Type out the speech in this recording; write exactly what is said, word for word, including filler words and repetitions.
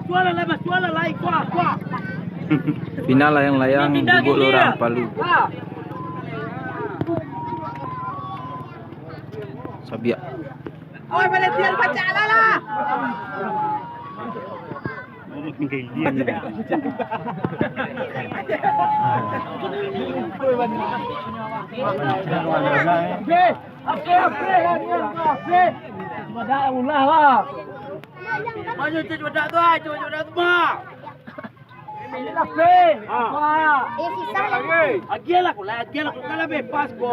Suara lah, Mas, suara lah, kuah, kuah. Final layang-layang, duduak lurah Palu. Sabiak. Oi, pada tiar pacak lah lah. Oke, oke, oke, oke. Pada ulah lah. Maju, cucu dak tu, ah, cucu dak tu, bah. Agialah ko lah, agialah ko, kan lah bebas ko.